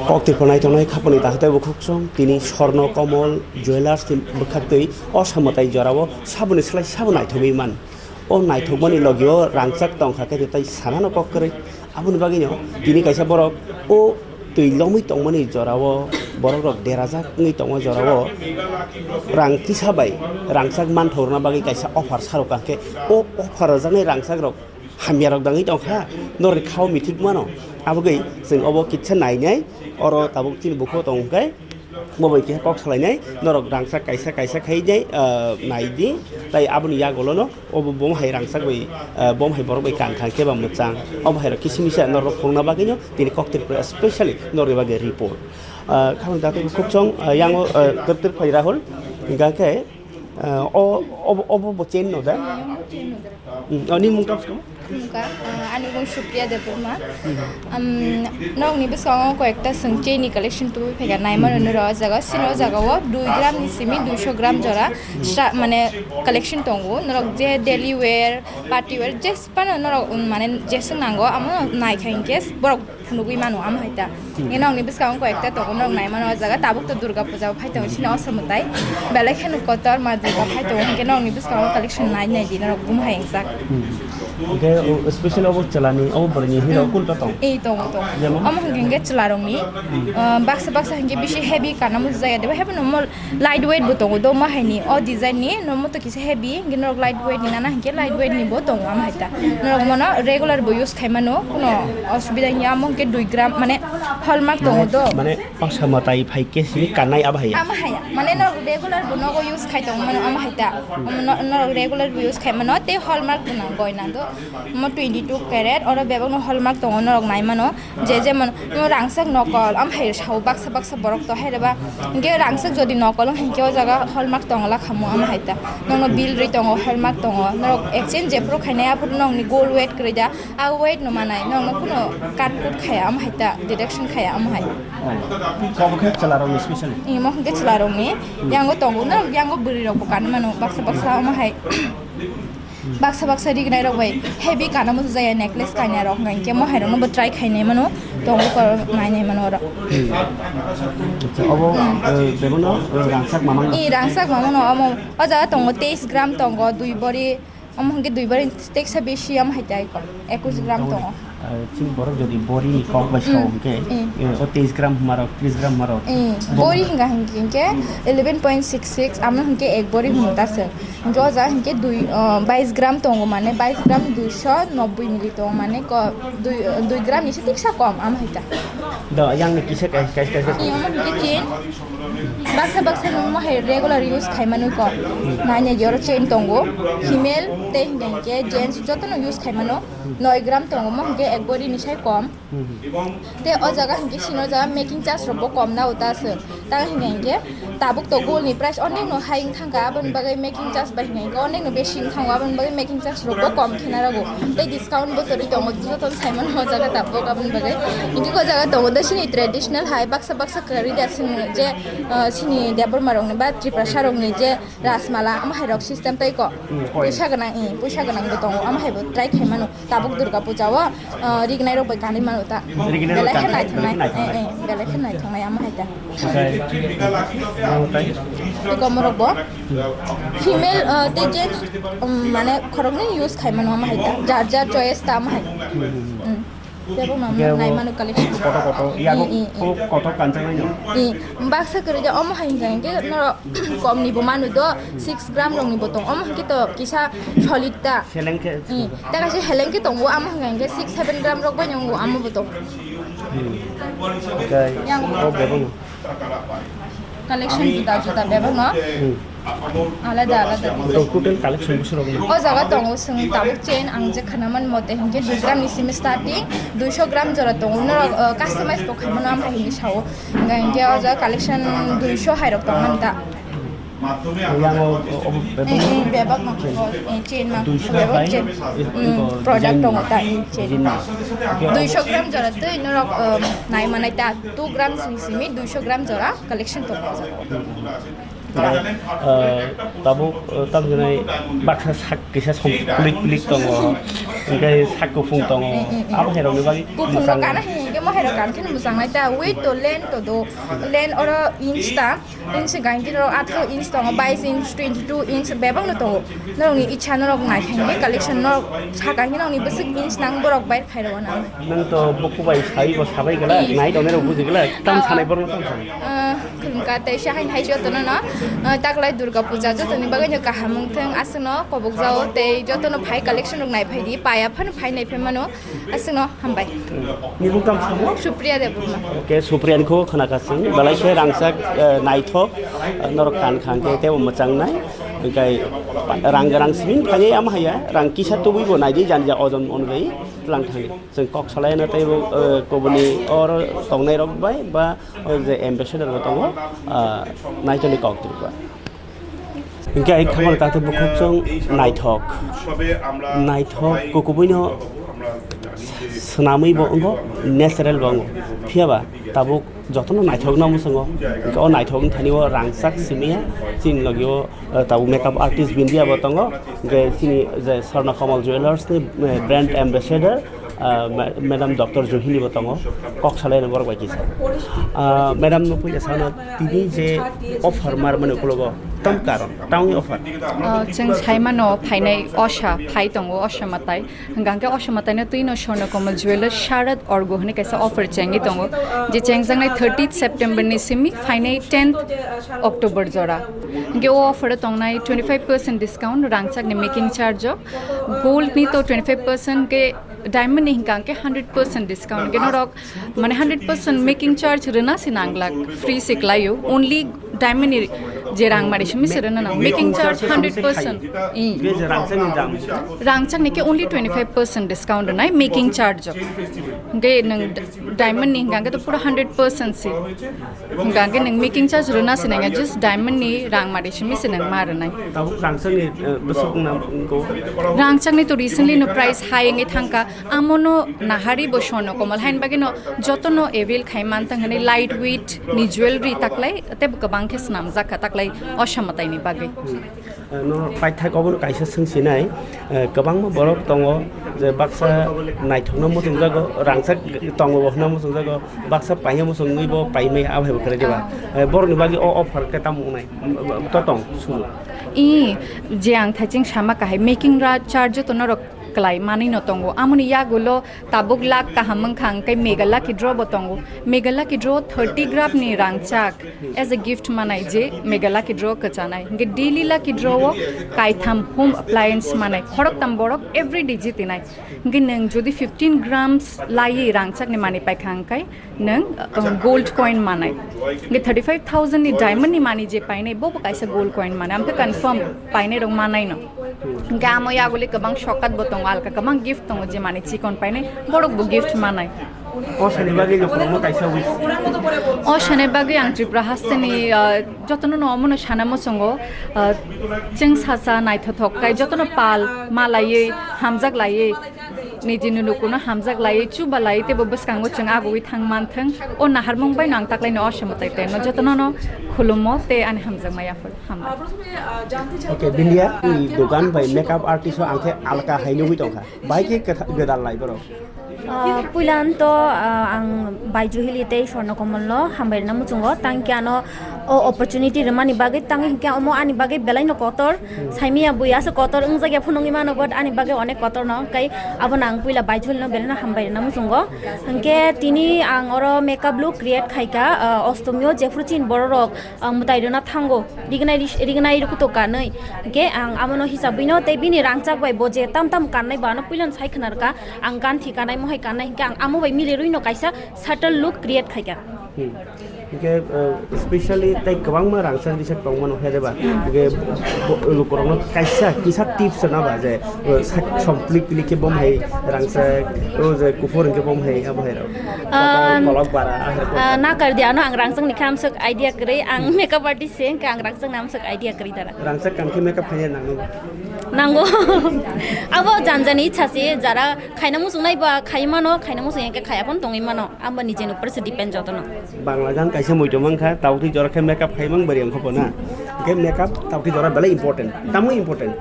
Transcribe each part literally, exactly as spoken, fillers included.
Koktirpho naitongnai khaponi dakhwtai bukhuk song tini Swarno Komol Jewellers ni bwkhaktwi o samwtai jorao saboni slai sabo naithogwi man. O naithokmani logio rangchak tongkha khe tei sanano kok kwrwi. Aboni bagwino tini kaisa borok o twi lomwi tongmani jorao borok rok derajak wngwi tongma jorao rang kisa bai rangchak manthok rwna bagwi kaisa offer sarok kha khe o offer rwjaknai rangchak rok hamya rok dangwi tongkha, norni khao mithik mano. Abogwi chwng obo kitsa nainai, oro tabuk chini bukhuk tong hwnkhe bo bai keha kok salainai, norok rangchak kaisa kaisa khai nai, ah, nai di, tai aboni yagulono obo bom hai rangchak bai, ah, bom hai borok bai kankha khe ba mwchang, obo hai rok kisi misa norok phunukna bagwino tini koktir specially norni bagwi report. Ah, khamung dato khuk chong, ah, yango, ah, kwrwk phai Rahul, hingkha khe, ah, o, obo, obo bo chain no da? Chain no da. Hmm, ani mung tang sikamo? Mungka, ah, ani mung Supriya Debbarma. Hmm. Um, nokni bwskango koi ekta chwng chain ni collection tubui phaikha, naimano noro o jaga, sini o jaga o dui gram ni simi duisho gram jora stra-, mane collection tongo. Norok je daily wear, party wear, je phano norok, um, mane jeswk nango, amo naikha hinkhe borok phunugwi mano, amo hai ta. Hmm. Eno nokni bwskango koi ekta tongo, norok naimano o jaga, tabuk to Durga Puja bo phai tongo, sini o samwtai. Belai kheno kotor ma Durga phai tongo, hinkhe nokni bwskango collection nai nai di, norok bum hai wngjak. Hmm. Hinkhe, o, special obo chwlani, obo bwrwini hero Hmm. kunta tong? Ei, tongo, tongo. Jemon? Omo hinkhe hinkhe chwlarokni, Hmm. ah, baksa baksa hinkhe bisi heavy kana muchung jaya, deba heavy normal. Light weight bo tongo do, ma hai ni o design ni, no mo to kisa heavy, hinkhe norok light weight ni nana hinkhe light weight ni bo tongo, ama hai ta. Norok mono regular bo use khai mano, kuno osubida wngya, amo hinkhe dui gram, mane hallmark tongo do. Mane, mane, o samwtai phai khe sini kanai abo hai. Ama hai ya, mane norok regular bo nogo use khai tongo mano, ama hai ta. Omo no-, norok regular bo use khai mano, tei hallmark bo nang goi na do. Omo twenty two carat, oro bebak no hallmark tongo, norok nai mano. Je jemon, mo rangchak nokol, am hai sao baksa baksa borok to hai reba. Hinkhe rangchak jodi nokol wng hinkhe o jaga hallmark tongla khamu am hai ta. Nokno bill ri tongo, hallmark tongo. Norok exchange jephuru khainai aphuru nokni gold weight kwrwi da. A weight no manai, nokno kuno cut kut khaya am hai ta, deduction khaya am hai. Kabo khe chwlarokni special? Imo hinkhe chwlarokni. Yango tongo, norok yango bwrwi rokbo kanwi mano baksa baksa am hai. Baksa baksa rignai rok bai heavy kana muchung jaya necklace kainai rok hwnka hinkhe mo hai rokno bo try khainai mano, tongo kor nainai mano oro. Hmm. Acha, obo, Hmm. eh, bebono, eh, rangchak mamang. I rangchak mamang no omo o jaga tongo teis gram tongo, dui bori, omo hinkhe dui bori teksa besi omo hai tai ko, ekus gram tongo. Eh, chini borok jodi bori ni kok bai sao Hmm. hwnkhe, Hmm. eh, o teis gram hwnmarok, tris gram hwnmarok. Hmm. Bo Bori hwnka hinkhe, hinkhe eleven point six six, amo hinkhe ek bori hwnwi ta se. Hinkhe o jaga hinkhe dui, ah, bais gram tongo, mane bais gram duisho nobboi mili tongo, mane ko-, dui, dui gram ni se tiksa kom, amo hai ta. Do, yang ni kisa kai, kai, kai, kai. Imo hinkhe chain, baksa baksa nung mo hai regular use khai manu ko. Nanya joro chain tongo, female tei hinkhe gents joto no use khai mano, noi gram tongo, mo hinkhe ek bori ni sai kom. Hmm. Tei o jaga hinkhe sino jaga making charge rok bo kom na uta se. Tang hinkhe hinkhe tabuk to gold ni price onek no hai wng thangkha, aboni bagwi making charge bai hinkhe hinkhe onek no besi wng thango, aboni bagwi making charge rok bo kom khena rago. Tei discount bo torwi tongo, joto no sai mano o jaga tabuk aboni bagwi. Hinkhe o jaga tongo da sini traditional hai baksa baksa kwrwi da sini je, ah, sini Debbarma rok ni ba Tiprasa rok ni je Rasmala, omo hai rok system tei ko. Hmm, koi. Puisa gwnang, eh, puisa gwnang bo tongo, omo hai bo try khai mano. Tabuk Durga Puja o, ah, rignai rok bai kanwi mano ta. Rignai rok Belai khe kanwi, naithoknai, belai khe naithoknai. Eh, eh, belai khe naithoknai, omo hai ta. Okai, omo tai? Tei ko morok bo. Hmm. Female, ah, tei gents, um, mane khoroknwi use khai mano, omo hai ta. Jar jar choice ta, omo hai. Hmm, hmm, hmm. Hmm. Tebo mamo Kebo nai manu collection. Koto koto, yago I, i, i. Ko koto kanchang nai no. I, baksa kwrwi de omo hai hwnkha hwnkhe norok kom ni bo manu do, six gram rok ni bo tong. Omo hwnkhe to kisa solid ta. Seleng khe. I, ta kaisa heleng khe tongo, omo hwnkha hwnkhe six seven gram rok bai nongo, omo bo tong. Hmm. Okai, Yang o bebo no. Collection juda juda bebak no. Hmm. Alada alada design. To total collection bwswk rok no? O jaga tongo chwng tabuk chain, ang je khwnaman mote hinkhe dui gram ni simi starting, duisho gram jora tongo. Norok, uh, customize bo khaimano, am hai hinwi sao. Hinkhe o jaga collection duisho hai rok tongmani ta. Yang o, o, o, Eh, eh, bebak no. Eh, chain ma. Duisho Bebak hai. Chain. Eh, Hmm, iko product design tongo ma. Ta, eh, chain. Design ma. Duisho gram jora twi norok, um, nai manai ta. Two grams ni simi duisho gram jora collection tongo o jaga. Tei, eh, tabuk, eh, tamjwnai baksa sak kisa song plik plik tongo, hingke sak kuphung tongo, Mm, mm, mm. Abo hai rokni bagwi Kuphung mwchang rok kana hingke Hai rok ang khe mwchang nai ta, weight to length to do, length oro inch ta, inch gain khe oro atharo inch tongo, bais inch, twenty two inch bebak no tongo. Norok ni icha norok nai thang khe collection norok saka khe norok ni bwswk inch nang borok bai khai rw na. Nang to buku bai sai bo sabai gala, nai to nero buji gala, tam sanai borno tam sanai. Ah, khulumkha tei se hain hai jotono no, ah, taklai Durga Puja jotoni bagwi no kaham wng thung, aswkno kobokjao tei jotono phai collection rok nai phai di, paya phano phai nai phai mano, aswkno hambai. Nibung tam samo? Supriya Debbarma. Oke, Supriya ni kho khana kasing, balai khe rangchak, eh, naithok, eh, norok kan khang khe tebo mwchang nai, hingkai pa-, rang rang simin phai am haya, rang kisa tubui bo nai di jan ja ojon onujai tlang thang. Chwng kok salaina tei bo, eh, koboni oro tongnai rok bai ba o je ambassador bo tongo, ah, naitoni kok Tripura. Hingke ai khamar kate bukhuk chwng naithok. Naithok kukubuino swnamwi bo wngo, natural bo wngo. Phiya ba tabuk jotono naithok no mwswngo. Hingke o naithok wng thani o rangchak simiya chini logi o, eh, tabuk makeup artist Bindia bo tongo. Hingke chini je Swarna Kamal Jewellers ni, eh, brand ambassador, ah, ma-, Madam Doctor Juhili bo tongo, kok salai borok bai kisa. Ah, Madam no puila sana tini je offer mar mani ukulogo tam karon, tangni offer. Ah, chwng saimano phainai osha, phai tongo osha matai. Hingkha hingke osha matai no twi no Swarna Kamal Jewellers Sharad Orgo hwnwi kaisa offer chengwi tongo. Je chengjaknai thirtieth September ni simi phainai tenth October jora. Hingke o offer o tongnai twenty five percent discount rangchakni making charge o. Gold ni to twenty five percent ke diamond ni hingka hingke hundred percent discount. Hingke norok mane hundred percent making charge rwna se nanglak, free se klaio. Only diamond ni je rang mari simi se rwna nang. Making charge hundred percent. I. Rangchak ni ke only twenty five percent discount rwnai making charge o. Hingke nwng diamond ni hingka hingke to pura hundred percent se. Hingka hingke nwng making charge rwna se nangya, just diamond ni rang mari simi se nwng ma rwnai. Tabuk rangchak ni, eh, bwswk wngna wngkho? Rangchak ni to recently no price high wngwi thangkha, amo no nahari bo Swarna Kamal hain bagwi no joto no avail khai mantang hwnwi light weight ni jewelry taklai tei bo kwbang khe swnamjak kha taklai osha mwtai ni bagwi. Hmm. Eh, no paithak obo no kaisa swng sinai, eh, kwbangma borok tongo je baksa naithokno muchungjago, rangchak tongo bo hwnna muchungjago, baksa paina muchungwi bo paimai abo hai bo kwrwi diba? Eh, borokni bagwi o offer khe tamo wngnai? To tong sumo. I, je ang thaiching sama kahai making ra charge to norok klai manwi no tongo, amoni yagulo tabuk lak kaham wngkha hingke mega lucky draw bo tongo, mega lucky draw thirty gram ni rangchak as a gift manai je mega lucky draw kwchanai. Hingke daily lucky draw o kaitham home appliance manai, khoroktam borok every day jitinai. Hingke nwng jodi fifteen grams laiwi rangchakni manwi paikha hingke nwng, uh, gold coin manai. Hingke thirty five thousand ni diamond ni manwi je painai, bo bo kaisa gold coin manai. Amtwi confirm painai rok manai no. Hingke amo yaguli kwbang sokat bo tongo, alka kwbang gift tongo, je manwi chikon painai, borok bo gift manai. O sani bagwi no kwbangma kaisa wish. O sani bagwi ang Tripura hasteni, ah, jotono no omono sana muchungo, ah, chwng sacha naithothok kai jotono pal malaiwi hamjak laiwi nijini nukuno hamjak laiwi chuba laiwi teibo bwskango chwng agugwi thang manthwng. O naharmung bai no ang taklaino o samatai tei no jotono no khulumo tei ani hamjakma yaphar hambai. Okay, Bindia, i dogan bai makeup artist o ang khe alka hai nugwi tongkha. Bai khe kwtha-, gwdal lai borok. Ah, puilan to, ah, ang Baiju Hili tei Swarna Komal no hambai rwna muchungo, tang khe ano o opportunity rwmani bagwi, tang hinkhe omo ani bagwi belai no kotor, saimanya bui aswk kotor wngjakya phunugwi mano, but ani bagwi onek kotor no, hwnkhe abono ang puila Baiju Hili no belai no hambai rwna muchungo. Hinkhe tini ang oro makeup look create khaikha, ah, Ostomi o jephuru chini borok rok, ah, mwtai rwna thango, rignai ris-, rignai rwkhuto kanwi. Hinkhe ang abono hisabwi no tei bini rangchak bai bo je tam tam kannai bo ano puilano sai khna rwkha, ang ganthi kanai, mohai kanai, hinkhe ang amo bai milirwi no kaisa subtle look create khaikha. Hmm. Hinkhe, uh, specially tei kwbangma rangchak risa tongmano khe de ba? Hinkhe bo-, lukurokno kaisa kisa tips rwna ba je, uh, sak som plik plik khe bom hai rangchak, o je kuphur hinkhe bom hai, abo hai rok. Um, kolok bara, ah, ah, na kar di ano ang rangchak ni khe amswk idea kwrwi, ang makeup artist se, hinkhe ang rangchak ni amswk idea kwrwi dara. Rangchak kan khe makeup khaina nango. Nango. Abo jan jani ichha se, jara khaina muchungnai ba khai mano, khaina muchungya khe khaya phano tongwi mano. Abo nijeni upor se depend jotono. Bangla gan kaisa muitu mankha, tabuk twi jora khe makeup khai mang bari wngkha bo na. Hinkhe makeup tabuk twi jora belai important. Tamo important?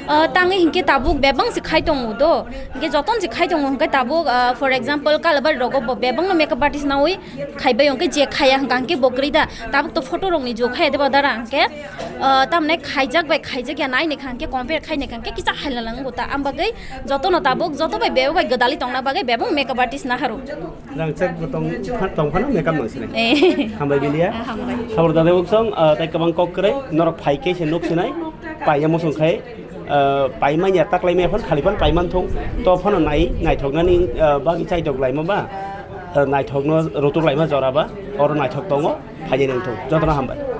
Ah, tangwi hinkhe tabuk bebang se khai tongo do. Hinkhe joton se khai tongo hinkhe tabuk, ah, for example, Kalabari rogo bo bebang no makeup artist nawi khaibai hinkhe je khaya hinkha hinkhe bo kwrwi da. Tabuk to photo rokni jug khaya de ba dara hinkhe, ah, tamne khaijak bai khaijak ya nai ni kha hinkhe compare khai ni kha hinkhe kisa haila lang ta. Am bagwi jotono tabuk joto bai bebak bai gwdalwi tongna bagwi bebang makeup artist naharu. Rangchak bo tong, tong phano makeup nang sinai. Eh. Hambai biliya. Ah, hambai. Sabur dada buksong, ah, tai kwbang kok kwrwi, norok phai khe se nuk sinai, paiya musung khai, ah, pai manya taklai maya phano khali phano pai man thung, to phano nai, naithok nani, ah, bagwi chaitok laima ba, ah, naithok no rotok laima jora ba, oro naithok tongo, phai nang thung, jotono hambai.